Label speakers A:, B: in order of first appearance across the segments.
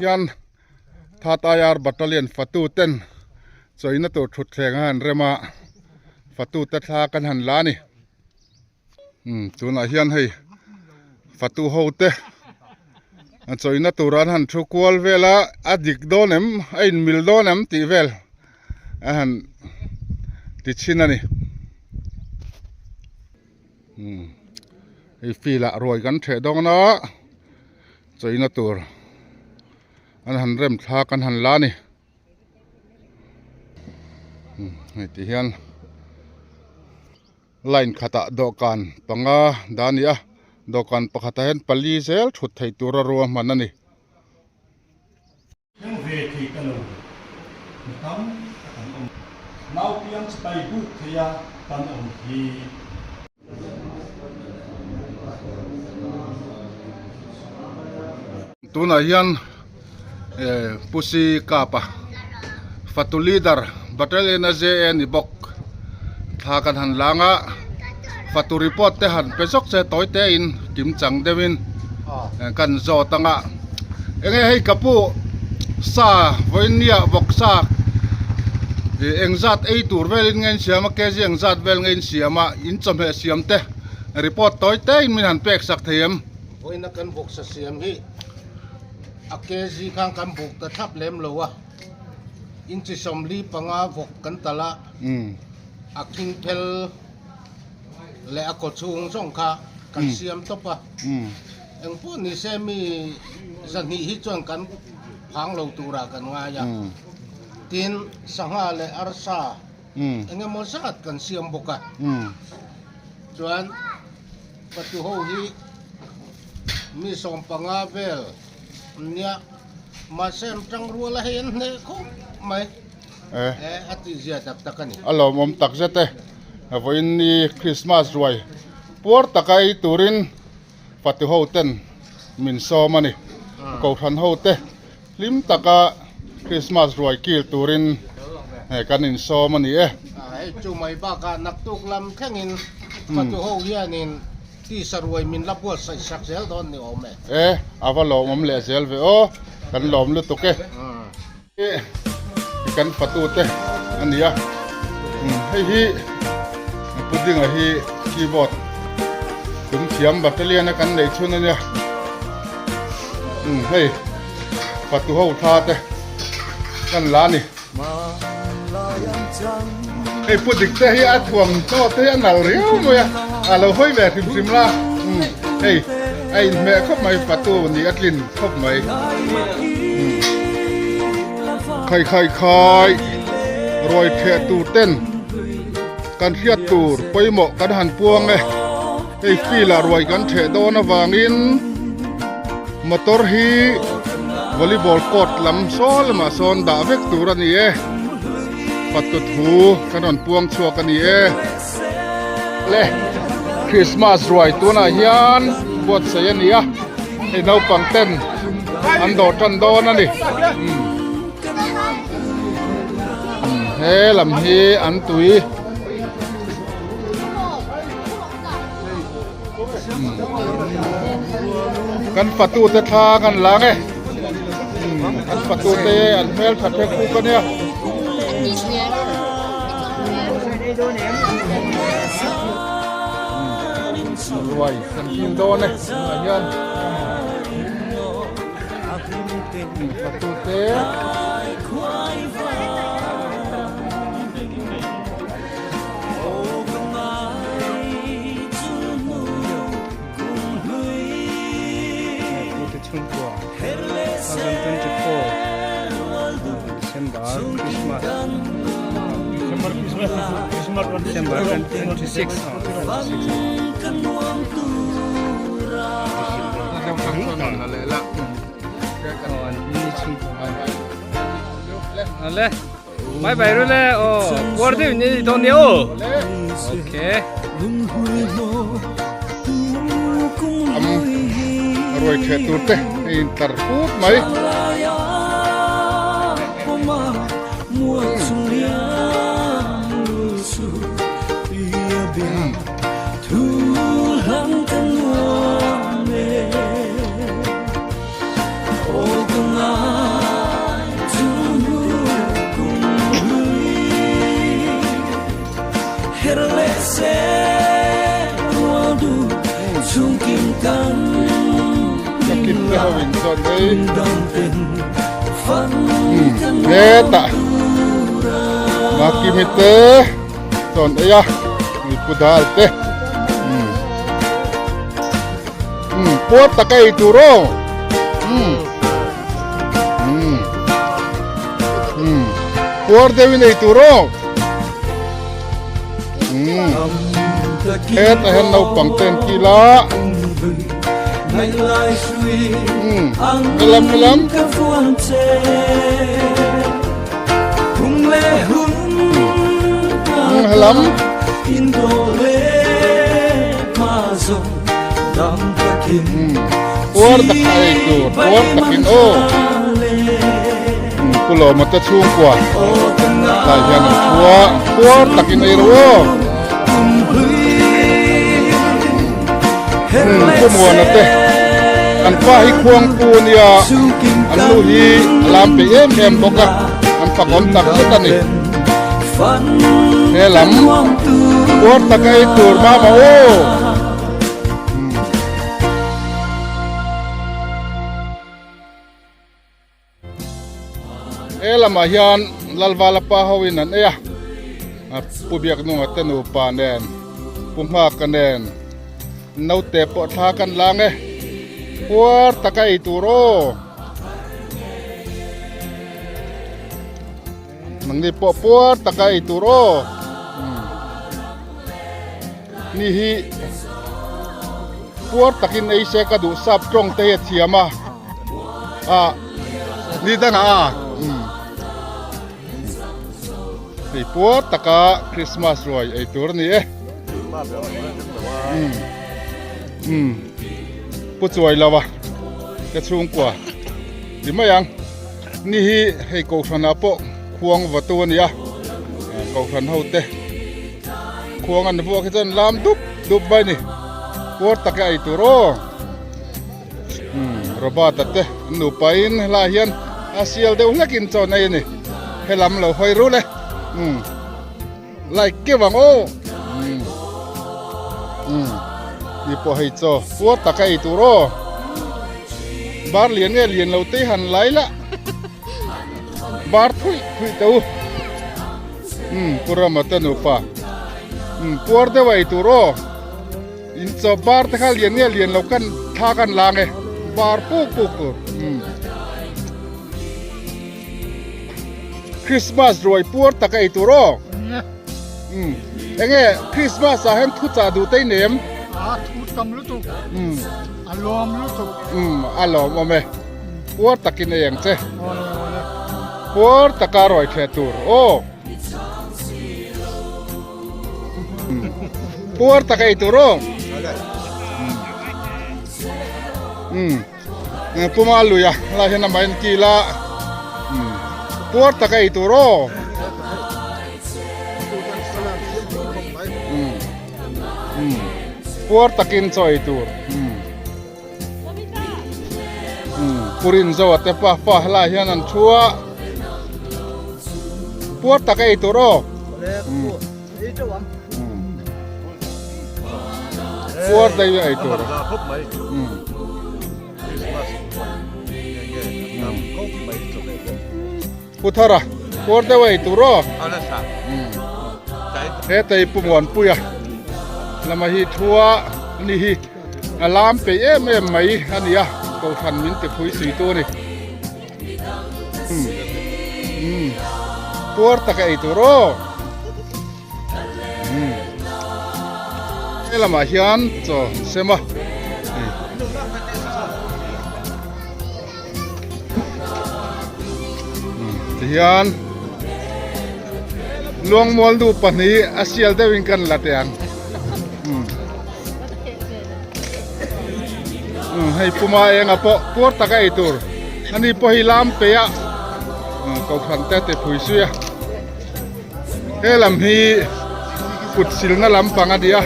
A: Hian Thatayar Battalion fatu ten chawina tur thutthleng a han rem a, fatu te thla kan han la a ni. Umm tunah hian hei fatu ho te a chawina tur an han thu kual vel a, a dik dawn em a inmil dawn em tih vel a han ti chhin a ni. Umm hei field ah ruai kan theh dawn a chawina tur an han rem thlak an han la a ni. Umm hei ti hian line khatah dawhkan panga dah a ni a dawhkan pakhatah hian pali zel thut theih tura ruahman a ni.
B: Thleng ve thei ta lo mi tam tak an awm. Nau piang chipai buk theia kan awm hi.
A: Tunah hian Pusi Kapa fatu leader battalion a JA ni bawk thla kan han lang a fatu report te han pe zawk che tawi te in kim chang deuh in kan zawt ang a enge hei ka pu sa vawinia vawk sa ih engzat ei tur vel in nge in siam a kg engzat vel nge in siam a in chawhmeh siam te report tawi te in min han pek sak thei em.
C: Vawiina kan vawksa siam hi a kg khan kan buk ta thlap lem lo a, inchi 45 vawk kan talh a, a khing phel leh a kaw chhung zawng kha kan siam tawp a, engpawh ni se mi 200 hi chuan kan phang lo turah kan ngai a, tin sangha leh arsa engemaw zat kan siam bawk a, chuan. Patu ho hi mi 15 vel an nia, mahse an tang rual a hei an hneh khawp mai e a tih zia tak tak a ni.
A: A lawmawm tak zet e, vawiin ni Christmas ruai puar taka ei turin fatu ho ten min sawm a ni. Kohhran ho te hlim taka Christmas ruai kil turin kan insawm a ni e.
C: Hei chu mai bakah naktuk lam thlengin fatu ho hianin tisa ruai min la buatsaih sak zel dawn ni awm e.
A: E, a va lawmawm leh zel ve aw, kan lawm lutuk e. Kan fatu te a ni a, hei hi pudding a hi keyboard tum thiam battalion a kan neih chhun a nia, hei fatu ho thla te kan la a ni. Hei pudding te hi a thuam chaw te hi a nalh riau mai a, a lo hawi ve hrim hrim la, hei a inhmeh khawp mai fatu ni a tlin khawp mai. Khai khai khai ruai theh tur ten kan hriat tur pawimawh kan han puang e hei field ah ruai kan theh dawn avangin motor hi volleyball court lam saw lamah sawn dah vek tur a ni e fatu thu kan rawn puang chhuak a ni e le Christmas ruai tunah hian buatsaih a ni a hei naupang ten an dawr tan dawn a ni he lam hi an tui kan fatu te thla kan lang e kan fatu te an hmel tha thek kuk a nia. Ruai kan kil dawn e tunah hian fatu te
D: Chhungkua 2024 December Christmas December 26 Ale bye bye ru le o puar deuh ni dawn nia aw okay
A: Am ruai theh tur te a in tlar put mai. Ka kip te ho in chuan hei hetah Makimi te chuan ei a mipu dal te puar tak a ei tur aw puar deuhin ei tur aw hetah hian naupang te an kil a helam helam helam puar tak a ei tur puar takin aw Pu Lawma te chhungkua tlai hian an thu a puar takin ei ro aw Pu Muana te an pa hi khuangpu a nia an nu hi a lam peih em em bawk a an fakawm tak zet a ni he lam puar taka ei tur mama aw. He lamah hian Lalvala pa ho in an ei a, Pu Biaknunga te nupa nen, Pu Nghaka nen naute pawh thla kan lang e, puar taka ei tur aw. Nangni pawh puar taka ei tur aw. Ni hi puar takin ei se ka duh sap tawng te hi a thiam a ah ni dangah a hei puar taka Christmas ruai ei tur a ni e um pu chuai lo a ka chhungkua ti mai ang ni hi hei kohhranah pawh khuang vatu a ni a kohhran ho te. Khuang an vuak hi chuan lam dup dup mai ni puar tak a ei tur aw Robert a te an nupa in helai hian a sial deuh hlek in chawn ei a ni helam lo hawi rul e like keuh ang aw ni pawh hei chaw puar tak a ei tur aw bar lian nge lian lo te han lai la bar thui thui teh u. Umm Pu Rama te nupa umm puar deuh a ei tur aw in chaw bar te kha lian nge lian lo kan thla kan lang e bar puk puk tur umm Christmas ruai puar tak a ei tur aw umm enge Christmas ah hian thu chah duh te i nei em
B: a thu tam lutuk umm a lawm lutuk
A: umm a lawm awm e puar takin ei ang che. Puar taka rawi thleh tur aw. Puar taka ei tur aw. Um. Puma luia lai hian a main kila. Um. Puar taka ei tur aw. Um. Um. Puar takin chaw ei tur. Um. Purin zo a te pa fa helai hian an thu a puar tak a ei tur aw puar daih a ei tur Pu Thara puar deuh a ei tur aw hetei Pu Muanpuia lama hi thu a ani hi. A lam peih em em mai a ni a, kohhran min ti phui sui tu a ni. Umm umm puar tak a ei tur aw. Umm he lamah hian chaw an sem a. Umm tihian Luangmual nu pahnih a sial deuhin kan la teh ang. Umm. Hei puma enga pawh puar taka ei tur ani pawh hi lam pe a kohhran te ti phui sui a he lam hi kut silna lampang a ni a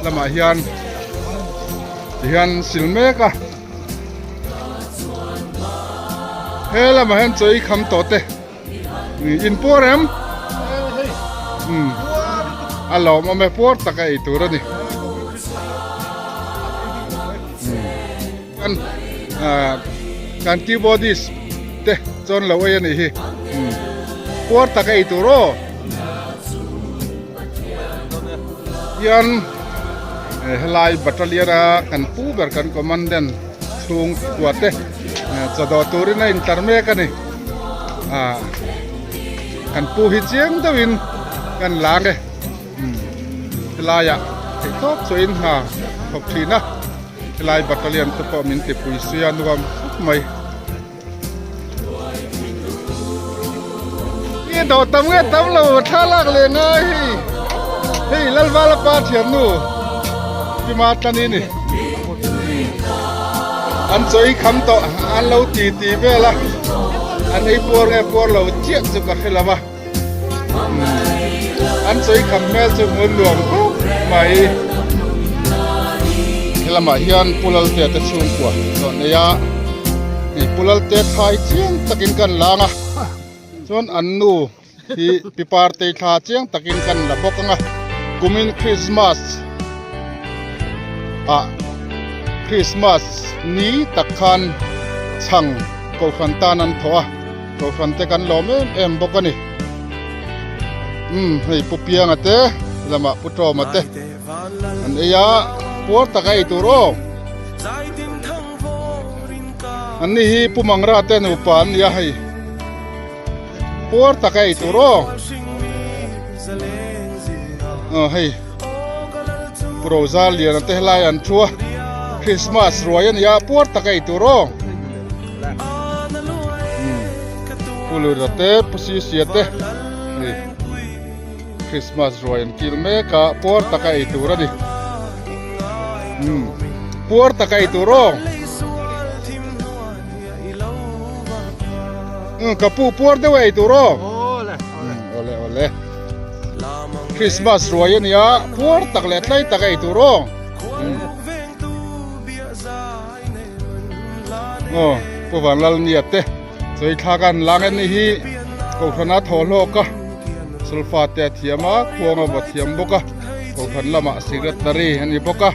A: lamah hian tihian sil mek a he lamah hian chaw ei kham tawh te. In puar em? A lawmawm e puar taka ei tur a ni. Kan kan keyboardist te chuan lo ei a nih hi. Puar taka ei tur aw. Hian helai battalion a kan pu ber kan commandant chhung kua te chawdawh turin a intlar mek a ni. Kan pu hi chiang deuhin kan lang e. Helaiah theihtawp chuain hna thawk thin a. Helai battalion te pawh min ti pui sia nuam khawp mai. I dawh tam nge tam lo thla lak leh ngai hei. Hei Lalvala pa thiannu Tima Tlani ni. An chawi kham tawh an lo ti ti vel a. An ei puar nge puar lo chiah chu ka hre lo va. An chawi kham hmel chu hmun nuam khawp mai. Helamah hian Pu Laltea te chhungkua rawn nei a, hei Pu Laltea thai chiang takin kan lang a, chuan an nu hi Pi Partei thla chiang takin kan la bawk ang a, kumin Christmas ah Christmas ni tak khan chhang Kohhran tan an thawh a. Kohhran te kan lawm em em bawk a ni. Umm hei Pu Pianga te lamah Pu Tawma te an ei a, puar tak a ei tur aw. An ni hi Pu Mangra te nupa an ni a hei. Puar tak a ei tur aw. Aw hei Pu Roza Liana te helai an thu a, Christmas ruai a ni a, puar tak a ei tur aw. Pu Lura te Pu Sisia te hei Christmas ruai an kil mek a puar taka ei tur a ni puar taka ei tur aw ka pu puar deuh a ei tur aw awle awle Christmas ruai a ni a puar tak leh tlai taka ei tur aw. Aw Pu Vanlalnia te chawi thlak a an lang en ni hi Kohhrana thaw hlawk a sulfa te a thiam a khuang a va thiam bawk a Kohhran lamah secretary a ni bawk a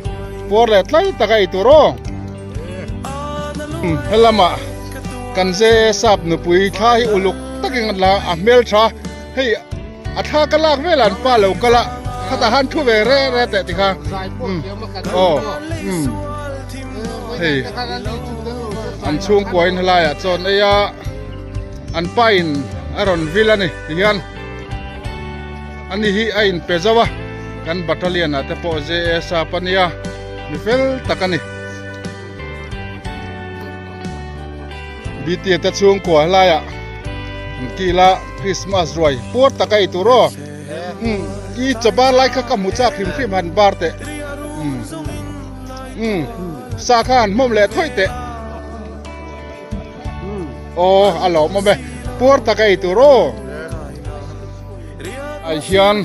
A: puar leh tlai tak a ei tur aw helamah kan ze sap nupui thla hi uluk takin an la a hmeltha hei a thla ka lak vel an pa lo kal a khatah han thu ve re re teh tikha aw hei an chhungkua in helai ah chuan ei a an pa in a rawn vil a ni ti hian ani hi a in pe zo a kan battalion ah te pawh J_A sap a nia mi fel tak a ni Bta te chhungkua helai ah an kil a Christmas ruai puar tak a ei tur aw umm i chaw bar lai kha ka hmu chak hrim hrim han bar teh umm umm sa kha han hmawm leh thawih teh aw a lawmawm e puar tak a ei tur aw ah hian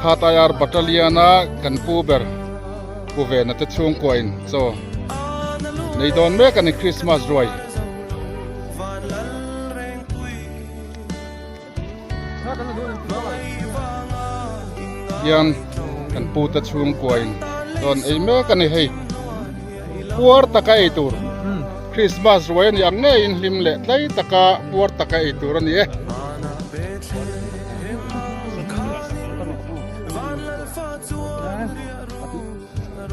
A: Phatayar Battalion a kan pu ber Pu Vena te chhungkua in chaw nei dawn mek a ni Christmas ruai. Hian kan pu te chhungkua in dawn ei mek a ni hei puar taka ei tur Christmas ruai a ni ang ngei in hlim leh tlai taka puar taka ei tur a ni e.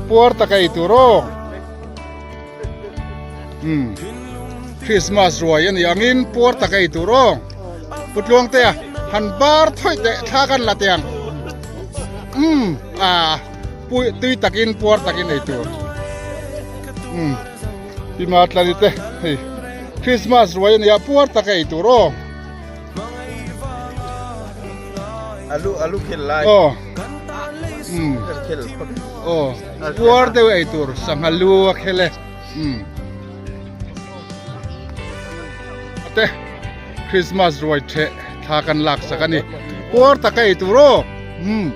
A: Puar taka ei tur aw. Um Christmas ruai a ni angin puar taka ei tur aw. Pu Tluangtea han bar thawih teh thla kan la teh ang. Um a pui tui takin puar takin ei tur. Um Pi Matlani te hei Christmas ruai a ni a puar taka ei tur aw.
E: Alu alu khel lai.
A: Aw. Um.
E: Khel.
A: Aw. Puar deuh ei tur sangha lu a khel e. Um. Ate Christmas ruai the thla kan lak sak ani. Puar tak a ei tur aw. Um.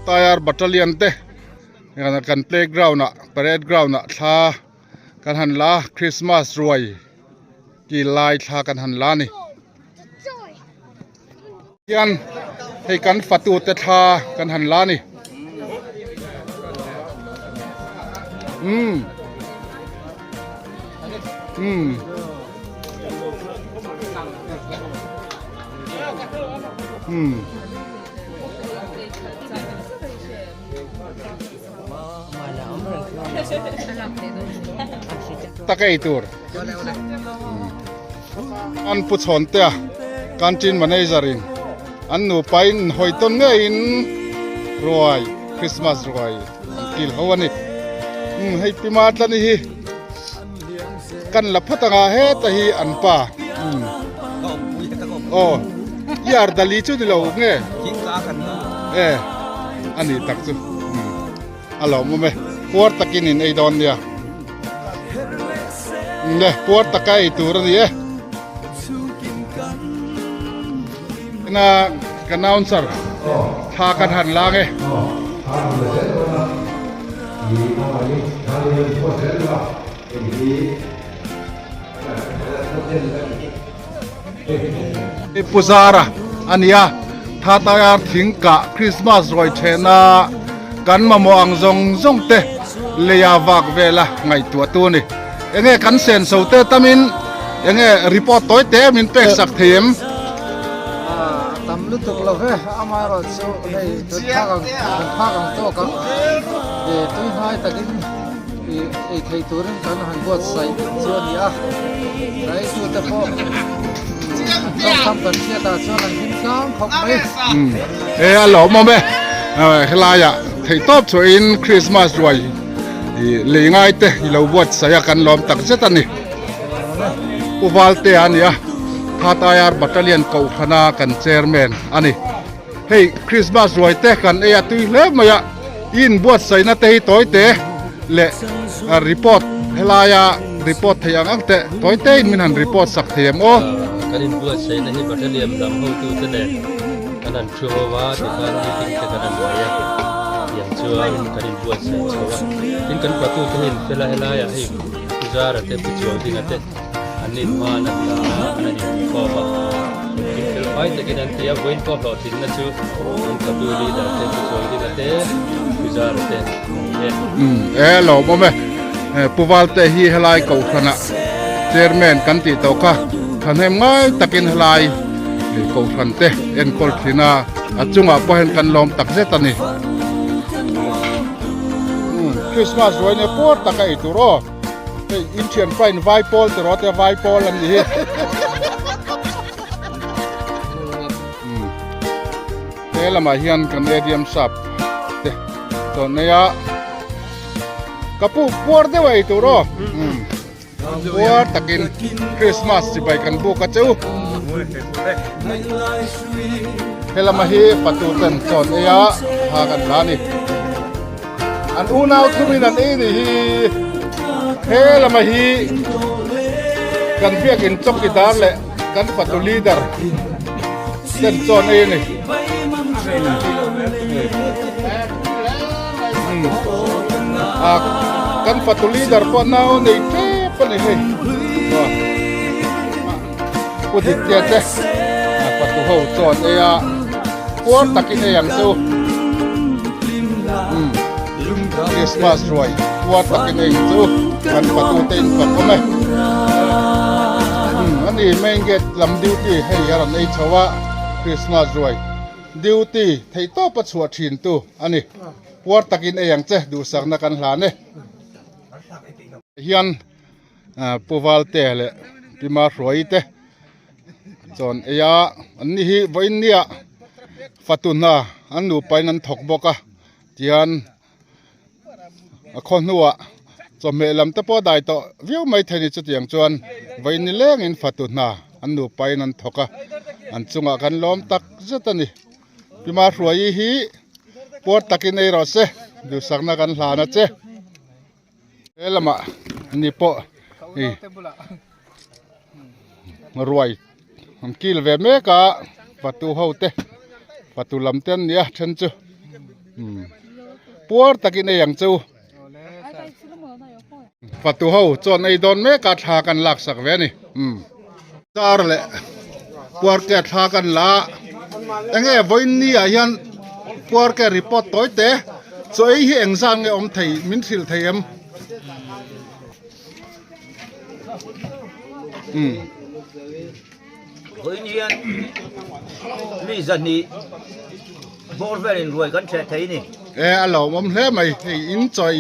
A: Tayar battalion te kan playground ah parade ground ah thla kan han la Christmas ruai Ti lai thla kan han la a ni. Hian Hei kan fatute thla kan han la a ni. Umm. Umm. Umm. Tak ei tur. An pu chhawn te a canteen manager in an nupa in hawi tawn ngeiin ruai Christmas ruai an kil ho a ni. Umm hei pi Matlani hi kan la phawt anga heta hi an pa. Umm aw i ardali chu ni lo nge e a ni tak chu. Umm a lawmawm e puar takin in ei dawn nia. Le puar taka ei tur a ni e. Ina ka announcer thla kan han lang e. Pu Zara a ni a, Thataiar thing kah Christmas ruai thehna kan mamawh ang zawng zawng te leia vak vela ngaihtuah tu a ni. Enge kan senso te tamin enge report tawi te min pek sak thei em?
F: A tam lutuk lo ve, amaherawh chu hei tun phak ang tun phak ang tawk ang tui hnai takin ei thei turin kan han buatsaih chu a ni a, raitute pawh tawngkham kan hriatah chuan an hlim tlang khawp mai.
A: E a lawmawm e, helaiah theihtawp chhuahin Christmas ruai lei ngai te i lo buatsaih a kan lawm tak zet a ni. Pu Valtea a ni a, That IR Battalion Kohhrana kan chairman a ni. Hei Christmas ruai te kan ei a tui hle mai a, i inbuatsaihna te hi tawi te leh report helaia report thei ang ang te tawi te in min han report sak thei em aw.
G: Kan inbuatsaihna hi Battalion lam hotute nen kan han thu ho a, tikhan meeting te kan han nei a, tiang chuan kan inbuatsaih chho a. Tin kan patute hi infel a, helaiah hei Puzara te Puchuangdinga te An inhman an la a, an han inkhawm a. Engkim fel fai takin an ti a, vawiin pawh hlawhtlinna chu an Katu leader te, Pu Chuangdinga te, Pu Zara te an ni e.
A: Umm e lawmawm e, Pu Valte hi helai kohhranah chairman kan tih tawh kha thahnem ngai takin helai kohhran te enkawl thin a, a chungah pawh hian kan lawm tak zet a ni. Umm Christmas ruai nia puar taka ei tur aw. Hei in thianpa in vai pawl ti rawh te vai pawl an ni hi. He lamah hian kan ATM sap te chaw nei a ka pu puar deuh ei tur aw. Puar takin Christmas chibai kan buk a cheu. He lamah hi fatu ten chaw nei a ha kan la ni. An unau thumin an ei ni hi he lama hi kan biakin chawkidar leh kan fatu leader ten chuan ei a ni. Kan fatu leader pawh nau nei tep a ni hei. Pu Ditya te fatu ho chuan ei a puar takin ei ang chu umm Christmas ruai puar takin ei ang chu kan fatu te in fak awm e umm ani main gate lam duty hei a rawn ei chho a Christmas ruai duty theih tawp a chhuah thin tu ani puar takin ei ang che duhsakna kan hlan e hian. Pu Valte leh Pi Mahruai te chuan ei a an ni hi vawiin nia fatu hna an nupa in an thawk bawk a tihian a khaw hnuah chawhmeh lam te pawh a dai tawh viau mai thei a ni chutiang chuan vawiin ni lengin fatu hna an nupa in an thawk a an chungah kan lawm tak zet a ni Pi Mahruai hi puar takin ei rawh se duhsakna kan hlan a che. He lamah ni pawh i ruai an kil ve mek a fatu ho te fatu lam te an nia then chu umm puar takin ei ang chu fatu ho chuan ei dawn mek a thla kan lak sak ve a ni umm car leh puar te a thla kan la a. Enge vawiin ni ah hian puar ke report tawi te chaw ei hi eng zan nge awm thei min hrilh thei em? Umm.
H: Vawiin hian mi zahnih bawr velin ruai kan ṭheh thei ni.
A: E a lawmawm hle mai hei in chaw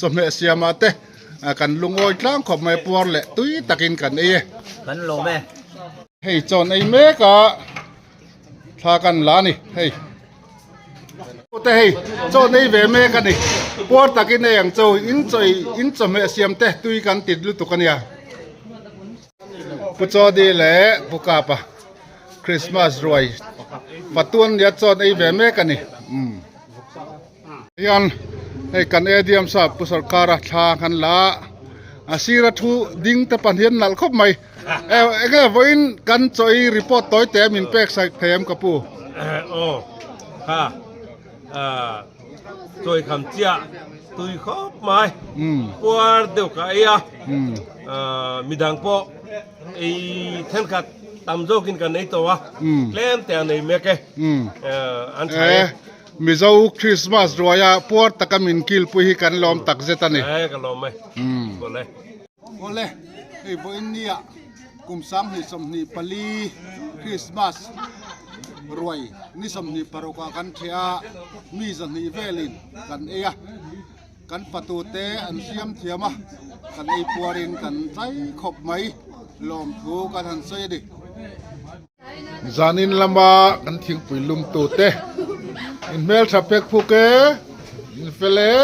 A: chawhmeh siamah te kan lungawi tlang khawp mai puar leh tui takin kan ei e.
H: Kan lawm e.
A: Hei chawn ei mek a thla kan la a ni hei. Te hei chawn ei ve mek a ni puar takin ei ang chaw in chaw in chawhmeh siam te tui kan tit lutuk a nia. Pu Chawdi leh Pu Kapa Christmas ruai Fatuan nia chawn ei ve mek a ni. Umm. Hian hei kan ADM sap Pu Sorkara thla kan la a, a sira thu ding te pan hian nalh khawp mai. E enge vawiin kan chaw ei report tawi te min pek sak thei em ka pu?
I: Aw kha chawi kham chiah tui khawp mai puar deuh ka ei a midang pawh ei thenkhat tam zawkin kan ei tawh a tlem te an ei mek e an tha e.
A: Mizo Christmas ruaia puar taka min kilpui hi kan lawm tak zet a ni.
I: E ka lawm e. Awle.
A: Awle, hei vawiin nia kum 2024 Christmas ruai ni 26 ah kan ṭheh a, mi 200 velin kan ei a, kan patute an siam thiam a, kan ei puarin kan tlai khawp mai lawmthu kan han sawi a ni. Zanin lama kan thingpui lum tute in hmeltha phek phuk e, in fel e.